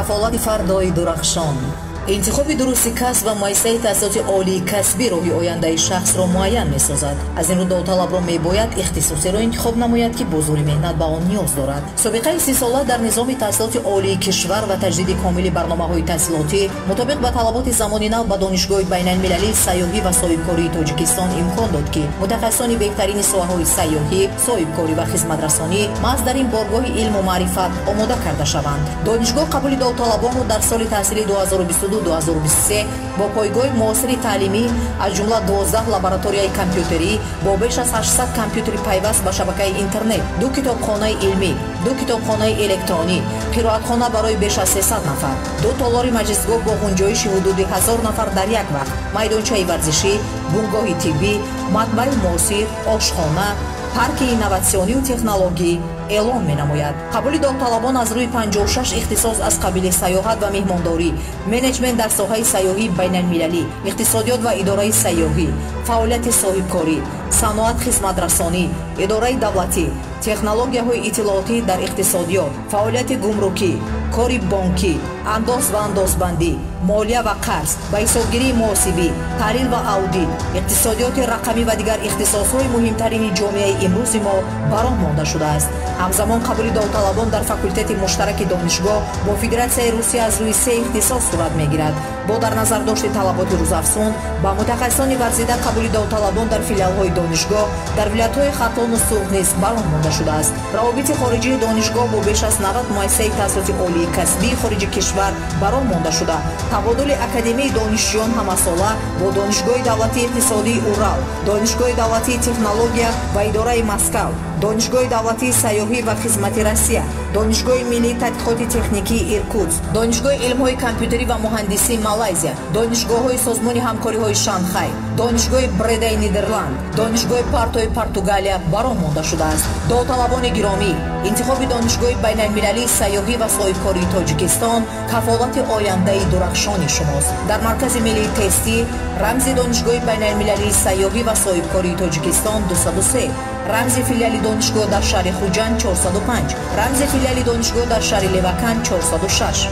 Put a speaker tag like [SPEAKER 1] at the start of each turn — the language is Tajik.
[SPEAKER 1] Кафолати фардои дурахшон. Интихоби дурусти касб ва муассисаи таҳсилоти олии касбӣ роҳи ояндаи шахсро муайян месозад. Аз ин рӯ довталабро мебояд ихтисосеро интихоб намояд, ки бозори меҳнат ба он ниёз дорад. Собиқаи 30-сола дар низоми таҳсилоти олии кишвар ва таҷдиди комили барномаҳои таҳсилотӣ мутобиқ ба талаботи замони нав ба Донишгоҳи байналмилалии сайёҳӣ ва соҳибкории Тоҷикистон имкон дод, ки мутахассисони беҳтарини соҳаҳои сайёҳӣ, соҳибкорӣ ва хизматрасонӣ маҳз дар ин боргоҳи илму маърифат омода карда шаванд. Донишгоҳ қабули довталабонро дар соли таҳсили 2022-2023 бо пойгоҳи муосири таълимӣ, аз ҷумла 12 лабораторияи компютерӣ бо беш аз 800 компютери пайваст ба шабакаи интернет, 2 китобхонаи илмӣ, 2 китобхонаи электронӣ, қироатхона барои беш аз 300 нафар, 2 толори маҷлисгоҳ бо ғунҷоиши ҳудуди 1000 нафар дар як вақт, майдончаи варзишӣ, бунгоҳи тиббӣ, матбаи муосир, ошхона, парки инноватсионию технологӣ эълон менамояд. Қабули довталабон аз рӯи 56 ихтисос аз қабили сайёҳат ва меҳмондорӣ, менеҷмент дар соҳаи сайёҳии байналмилалӣ, иқтисодиёт ва идораи сайёҳӣ, фаъолияти соҳибкорӣ, саноат, хизматрасонӣ, идораи давлатӣ, технологияҳои иттилоотӣ дар иқтисодиёт, фаъолияти гумрукӣ, кори бонкӣ, андоз ва андозбандӣ, молия ва қарз, ба ҳисобгирии муҳосибӣ, таҳлил ва аудит, иқтисодиёти рақамӣ ва дигар ихтисосҳои муҳимтарини ҷомеаи имрӯзи мо ба роҳ монда шудааст. Ҳамзамон қабули довталабон дар факултети муштараки донишгоҳ бо Федератсияи Русия аз рӯи 3 ихтисос сурат мегирад. Бо дар назар дошти талаботи рӯзафзун ба мутахассисони варзида қабули довталабон дар филиалҳои донишгоҳ дар вилоятҳои Хатлону Суғд низ ба роҳ монда шудааст. Равобити хориҷии донишгоҳ бо беш аз 90 муассисаи таҳсилоти олии касбии хориҷи кишвар ба роҳ монда шуда, табодули академияи донишҷӯён ҳамасола бо Донишгоҳи давлатии иқтисодии Урал, Донишгоҳи давлатии технология ва идораи Москав, Донишгоҳи давлатии сайёҳӣ ва хизмати Россия, Донишгоҳи миллии тадқиқоти техникии Иркутск, Донишгоҳи илмҳои компютерӣ ва муҳандисии Малайзия, Донишгоҳҳои Созмони ҳамкориҳои Шанхай, Донишгоҳи Бредаи Нидерланд, Донишгоҳи Партои Португалия ба роҳ монда шудааст. Довталабони гиромӣ, интихоби Донишгоҳи байналмилалии сайёҳӣ ва соҳибкории Тоҷикистон кафолати ояндаи дурахшони шумост. Дар Маркази миллии тестӣ рамзи Донишгоҳи байналмилалии сайёҳӣ ва соҳибкории Тоҷикистон 203, рамзи филиали донишгоҳ дар шаҳри Хуҷанд 405, рамзи филиали донишгоҳ дар шаҳри Леваканд 406.